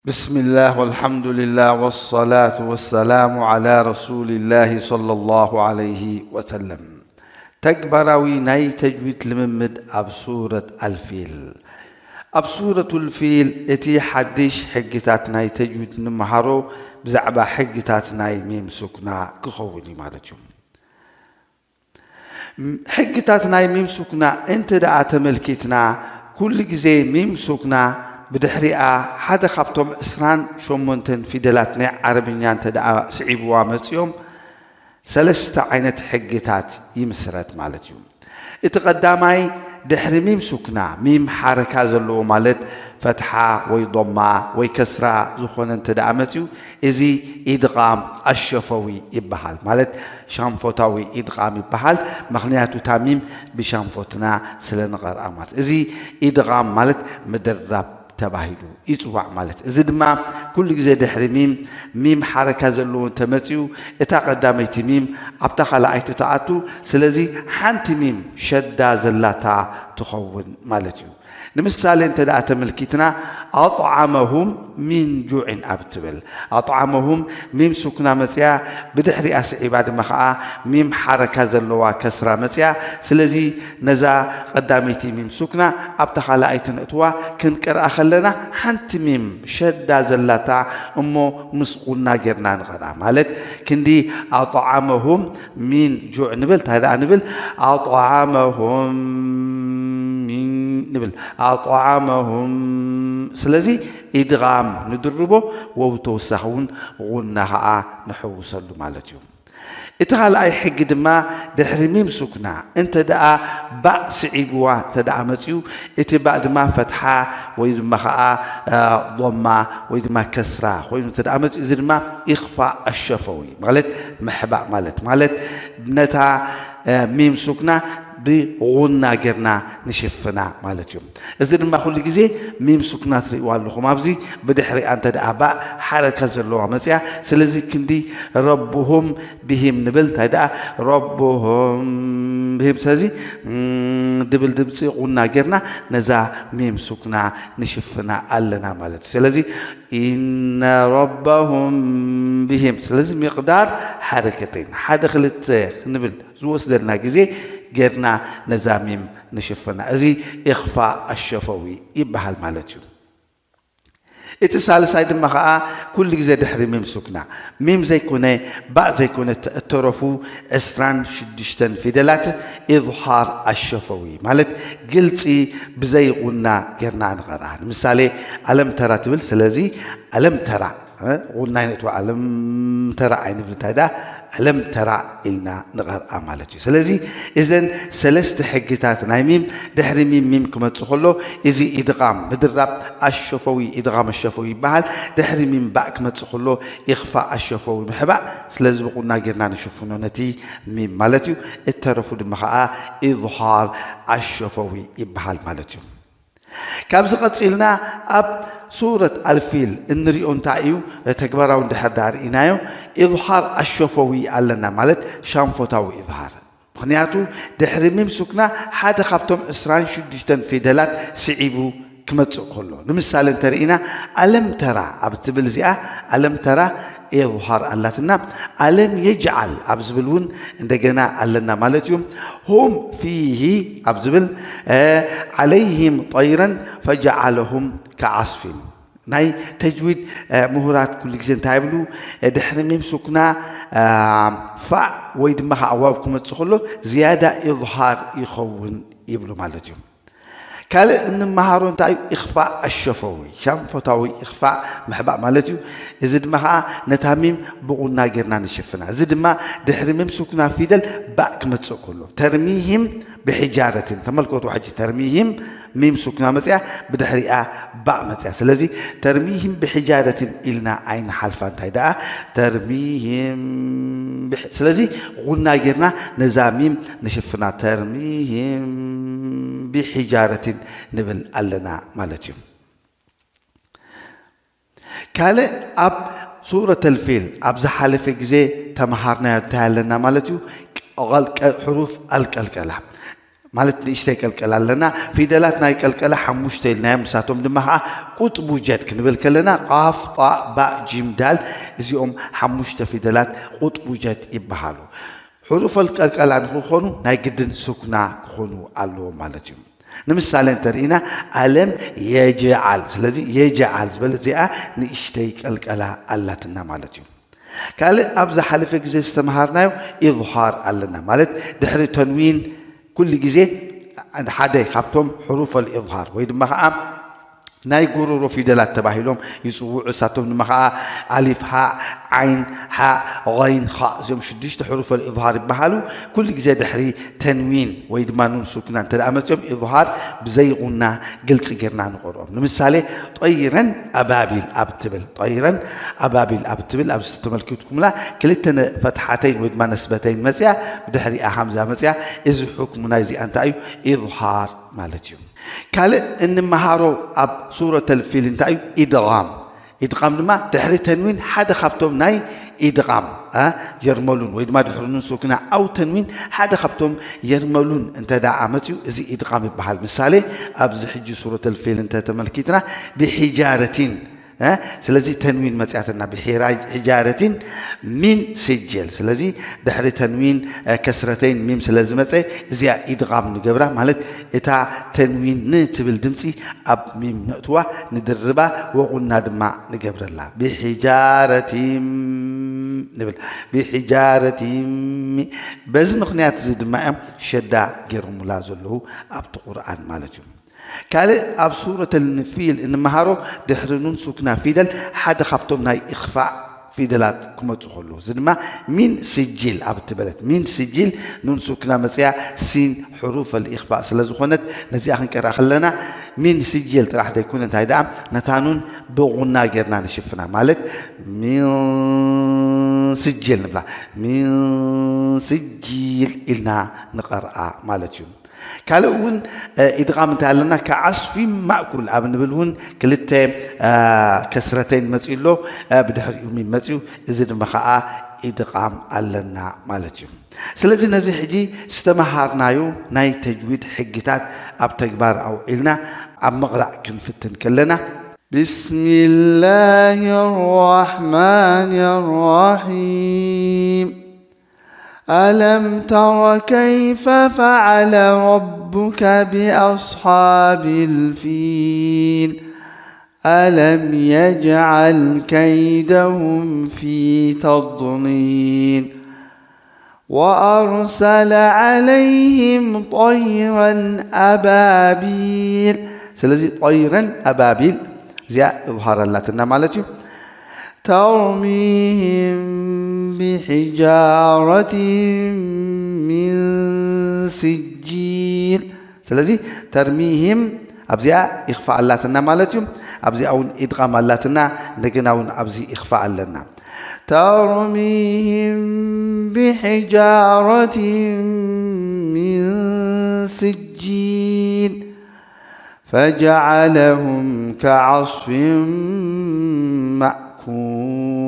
ብስሚላህ ወልሓምዱሊላህ ወሰላቱ ወሰላሙ ዓላ ረሱሊላሂ ሰለላሁ ዓለይሂ ወሰለም። ተግባራዊ ናይ ተጅዊድ ልምምድ ኣብ ሱረት ኣልፊል። ኣብ ሱረቱል ፊል እቲ ሓድሽ ሕግታት ናይ ተጅዊድ ንምሃሮ ብዛዕባ ሕግታት ናይ ሚም ሱክና ክኸውን እዩ ማለት እዩ። ሕግታት ናይ ሚም ሱክና እንተ ደኣ ተመልኪትና፣ ኩሉ ግዜ ሚም ሱክና ብድሕሪኣ ሓደ ካብቶም ዕስራን ሸሞንተን ፊደላት ናይ ዓረብኛ እንተ ደኣ ስዒብዋ መጺኦም፣ ሰለስተ ዓይነት ሕግታት ይምስረት ማለት እዩ። እቲ ቀዳማይ፣ ድሕሪ ሚም ሱክና፣ ሚም ሓረካ ዘለዎ ማለት ፈትሓ ወይ ዶማ ወይ ከስራ ዝኾነ እንተ ደኣ መጺኡ፣ እዚ ኢድቓም ኣሸፈዊ ይበሃል። ማለት ሻንፎታዊ ኢድቓም ይበሃል። ምኽንያቱ እታ ሚም ብሻንፎትና ስለ ንቐርኣ ማለት። እዚ ኢድቓም ማለት ምድርራብ ተባሂሉ ይጽዋዕ ማለት። እዚ ድማ ኩሉ ግዜ ድሕሪ ሚም፣ ሚም ሓረካ ዘለዎ እንተመጺኡ፣ እታ ቀዳመይቲ ሚም ኣብታ ካልኣይቲ ትኣቱ። ስለዚ ሓንቲ ሚም ሸዳ ዘላታ ትኸውን ማለት እዩ። ንምሳሌ እንተ ደኣ ተመልኪትና፣ ኣጥዓመሁም ሚን ጁዕን ኣብ ትብል፣ ኣጥዓመሁም ሚም ሱክና መጽያ፣ ብድሕሪኣ ስዒባ ድማ ኸኣ ሚም ሓረካ ዘለዋ ከስራ መጽያ። ስለዚ ነዛ ቀዳመይቲ ሚም ሱክና ኣብታ ካልኣይቲ ነእትዋ፣ ክንቀርኣ ከለና ሓንቲ ሚም ሸዳ ዘላታ እሞ ምስ ቁና ጌርና ንቐርኣ። ማለት ክንዲ ኣጥዓመሁም ሚን ጁዕ ንብል፣ እንታይ ደኣ ንብል? ኣጥዓመሁም ሚን ንብል። ኣጥዓመሁም። ስለዚ ኢድቓም ንድርቦ፣ ወው ተወሳኺ እውን ቁና ኸኣ ንሕውሰሉ ማለት እዩ። እቲ ካልኣይ ሕጊ ድማ ድሕሪ ሚም ሱክና እንተ ደኣ ባእ ስዒብዋ እንተ ደኣ መጺኡ፣ እቲ ባእ ድማ ፈትሓ ወይ ድማ ኸኣ፣ እ፣ ዶማ ወይ ድማ ከስራ ኮይኑ እንተ ደኣ መጺኡ፣ እዚ ድማ ኢኽፋእ ኣሸፈዊ ማለት ምሕባእ ማለት፣ ማለት ነታ፣ እ፣ ሚም ሱክና ብጉና ጌርና ንሽፍና ማለት እዩ። እዚ ድማ ኩሉ ግዜ ሚም ሱክና ትርእይዋ ኣለኹም። ኣብዚ ብድሕሪኣ እንተ ደኣ ባእ ሓረካ ዘለዋ መጽያ፣ ስለዚ ክንዲ ረቡሁም ብሂም ንብል፣ እንታይ ደኣ ረቡሁም ብሂም። ስለዚ፣ እም፣ ድብል ድምጺ ቁና ጌርና ነዛ ሚም ሱክና ንሽፍና ኣለና ማለት እዩ። ስለዚ ኢነ ረበሁም ብሂም። ስለዚ ሚቕዳር ሓረከተይን፣ ሓደ ክልተ ክንብል ዝወስደልና ግዜ ጌርና ነዛ ሚም ንሽፍና። እዚ ኢኽፋእ ኣሸፈዊ ይበሃል ማለት እዩ። እቲ ሳልሳይ ድማ ኸኣ ኩሉ ግዜ ድሕሪ ሚም ሱክና፣ ሚም ዘይኮነ፣ ባእ ዘይኮነ እተ-፣ እተረፉ ዕስራን ሽዱሽተን ፊደላት ኢዝሃር ኣሸፈዊ፣ ማለት ግልጺ ብዘይ ቁና ጌርና ንቐርኣ። ንምሳሌ፣ ኣለም ተራ ትብል፣ ስለዚ ኣለም ተራ፣ እ፣ ቁና ኣይነእትዋ፣ ኣለም ተራ ኣይንብል፣ እንታይ ደኣ ኣለም ተራ ኢልና ንቐርኣ ማለት እዩ። ስለዚ እዘን ሰለስተ ሕግታት ናይ ሚም ድሕሪ ሚም፣ ሚም ክመጽእ ከሎ፣ እዚ ኢድቓም ምድራብ ኣሸፈዊ፣ ኢድቓም ኣሸፈዊ ይበሃል። ድሕሪ ሚም ባእ ክመጽእ ከሎ፣ ኢኽፋእ ኣሸፈዊ ምሕባእ። ስለዚ ብቁና ጌርና ንሽፍኖ ነቲ ሚም ማለት እዩ። እተረፉ ድማ ኸኣ ኢዝሃር ኣሸፈዊ ይበሃል ማለት እዩ። ካብዚ ቀጺልና ኣብ ሱረት ኣልፊል እንሪኦ እንታይ እዩ? ተግባራዊ እንድሕር ደኣ ርኢናዮ፣ ኢዝሃር ኣሸፈዊ ኣለና፣ ማለት ሻንፎታዊ ኢዝሃር። ምኽንያቱ ድሕሪ ሚም ሱክና ሓደ ካብቶም ዕስራን ሽዱሽተን ፊደላት ስዒቡ ክመጽእ ከሎ። ንምሳሌ እንተርኢና፣ ኣለም ተራ ኣብ እትብል እዚኣ፣ ኣለም ተራ ኢዝሃር ኣላትና። ኣለም የጅዓል ኣብ ዝብል እውን እንደገና ኣለና ማለት እዩ። ሁም ፊሂ ኣብ ዝብል፣ እ፣ ዓለይሂም ጠይረን ፈጀዓለሁም ከዓስፊን። ናይ ተጅዊድ፣ እ፣ ምሁራት ኩሉ ግዜ እንታይ ይብሉ? እ፣ ድሕሪ ሚም ሱክና፣ እ፣ ፋእ ወይ ድማ ከዓ ዋው ክመጽእ ከሎ ዝያዳ ኢዝሃር ይኸውን ይብሉ ማለት እዩ። ካልእ እንመሃሮ እንታይ እዩ? ኢኽፋእ ኣሸፈዊ፣ ሻንፎታዊ ኢኽፋእ ምሕባእ ማለት እዩ። እዚ ድማ ኸዓ ነታ ሚም ብቑና ጌርና ንሽፍና። እዚ ድማ ድሕሪ ሚም ሱክና ፊደል ባእ ክመጽእ ከሎ፣ ተርሚሂም ብሒጃረትን። ተመልከቱ ሕጂ፣ ተርሚሂም ሚም ሱክና መጽያ፣ ብድሕሪኣ ባእ መጽያ። ስለዚ ተርሚሂም ብሒጃረትን ኢልና ኣይንሓልፋ። እንታይ ደኣ? ተርሚሂም ብሒ-፣ ስለዚ ቁና ጌርና ነዛ ሚም ንሽፍና። ተርሚሂም ብሒጃረትን ንብል ኣለና ማለት እዩ። ካልእ ኣብ ሱረተል ፊል ኣብ ዝሓለፈ ግዜ ተመሃርናዮ እንታይ ኣለና ማለት እዩ? ቀልቀ-፣ ሕሩፍ ኣልቀልቀላ። ማለት ንእሽተይ ቀልቀላ ኣለና። ፊደላት ናይ ቀልቀላ ሓሙሽተ ኢልናዮም፣ ንሳቶም ድማ ከዓ ቁጥቡጀድ ክንብል ከለና ቃፍ፣ ጣእ፣ ባእ፣ ጂም፣ ዳል፣ እዚኦም ሓሙሽተ ፊደላት ቁጥቡጀድ ይበሃሉ። ሕሩፈል ቀልቀላ ንክኾኑ ናይ ግድን ሱክና ክኾኑ ኣለዎም ማለት እዩ። ንምሳሌ እንተርኢና ኣለም የጀዓል፣ ስለዚ የጀዓል ዝበለት እዚኣ ንእሽተይ ቀልቀላ ኣላትና ማለት እዩ። ካልእ ኣብ ዝሓለፈ ግዜ ዝተምሃርናዮ ኢዝሃር ኣለና፣ ማለት ድሕሪ ተንዊን ኩሉ ግዜ ሓደ ካብቶም ሕሩፈል ኢዝሃር ወይ ድማ ከዓ ናይ ጎሮሮ ፊደላት ተባሂሎም ይፅውዑ። እሳቶም ድማ ከዓ ኣሊፍ፣ ሃእ፣ ዓይን፣ ሓእ፣ ገይን፣ ኻእ፣ እዚኦም ሽዱሽተ ሕሩፈል ኢዝሃር ይበሃሉ። ኩሉ ግዜ ድሕሪ ተንዊን ወይ ድማ ኑን ሱክና እንተ ደኣ መፅኦም ኢዝሃር ብዘይ ጉና ግልፂ ጌርና ንቐርኦም። ንምሳሌ ጠይረን ኣባቢል ኣብ ትብል፣ ጠይረን ኣባቢል ኣብ ትብል ኣብዚ ተመልኪትኩምላ ክልተ ነ- ፈትሓተይን ወይ ድማ ነስበተይን መፅያ፣ ብድሕሪኣ ሃምዛ መፅያ። እዚ ሕክሙ ናይዚኣ እንታይ እዩ? ኢዝሃር ማለት እዩ። ካልእ እንመሃሮ ኣብ ሱረተል ፊል እንታይ እዩ? ኢድጋም። ኢድጋም ድማ ድሕሪ ተንዊን ሓደ ካብቶም ናይ ኢድጋም አ፣ የርመሉን ወይ ድማ ድሕሪ ኑን ሱክና ኣው ተንዊን ሓደ ካብቶም የርመሉን እንተ ደኣ መፅዩ እዚ ኢድጋም ይበሃል። ምሳሌ ኣብዚ ሕጂ ሱረተል ፊል እንተ ተመልኪትና ብሒጃረቲን እ፣ ስለዚ ተንዊን መፅያትና ብሒራ- ሒጃረቲን ሚን ስጅል። ስለዚ ድሕሪ ተንዊን እ፣ ከስረተይን ሚም ስለ ዝመፀ እዚኣ ኢድጋም ንገብራ፣ ማለት እታ ተንዊን ን ትብል ድምፂ ኣብ ሚም ነእትዋ፣ ንድርባ፣ ወጉና ድማ ንገብረላ። ብሒጃረቲም ንብል። ብሒጃረቲም። በዚ ምኽንያት እዚ ድማ እዮም ሸዳ ገይሮሙላ ዘለዉ ኣብቲ ቁርኣን ማለት እዩ። ካልእ ኣብ ሱረተል ፊል እንመሃሮ ድሕሪ ኑን ሱክና ፊደል ሓደ ካብቶም ናይ ኢኽፋእ ፊደላት ክመፁ ከለዉ፣ እዚ ድማ ሚን ስጅል ኣብ እትበለት፣ ሚን ስጅል ኑን ሱክና መፅያ ሲን ሕሩፈል ኢኽፋእ ስለ ዝኾነት ነዚኣ ክንቀርኣ ከለና ሚን ስጅል ጥራሕ ዘይኮነ እንታይ ደኣ ነታ ኑን ብጉና ጌርና ንሽፍና፣ ማለት ሚን ስጅል ንብላ፣ ሚን ስጅል ኢልና ንቐርኣ ማለት እዩ። ካልእ እውን እ፣ ኢድጋም እንታይ ኣለና? ከዓስፊ ማእኩል ኣብ ንብል እውን ክልተ እ፣ ከስረተይን መፅኡ ኣሎ፣ እ፣ ብድሕሪኡ ሚም መፅኡ፣ እዚ ድማ ከዓ ኢድጋም ኣለና ማለት እዩ። ስለዚ ነዚ ሕጂ ዝተምሃርናዮ ናይ ተጅዊድ ሕግታት ኣብ ተግባር ኣውዒልና ኣብ ምቕራእ ክንፍትን ከለና بسم الله الرحمن الرحيم. ألم تر كيف فعل ربك بأصحاب الفيل؟ ألم يجعل كيدهم في تضليل وأرسل عليهم طيرا أبابيل. ስለዚ ጠይረን ኣባቢል እዚኣ እብሃር ኣላትና ማለት እዩ። ترميهم بحجارة من سجيل. ስለዚ ተርሚሂም ኣብዚኣ ኢኽፋእ ኣላትና ማለት እዩ። ኣብዚኣ እውን ኢድቓም ኣላትና፣ እንደገና እውን ኣብዚ ኢኽፋእ ኣለና። ترميهم بحجارة من سجيل فجعلهم كعصف مأكول.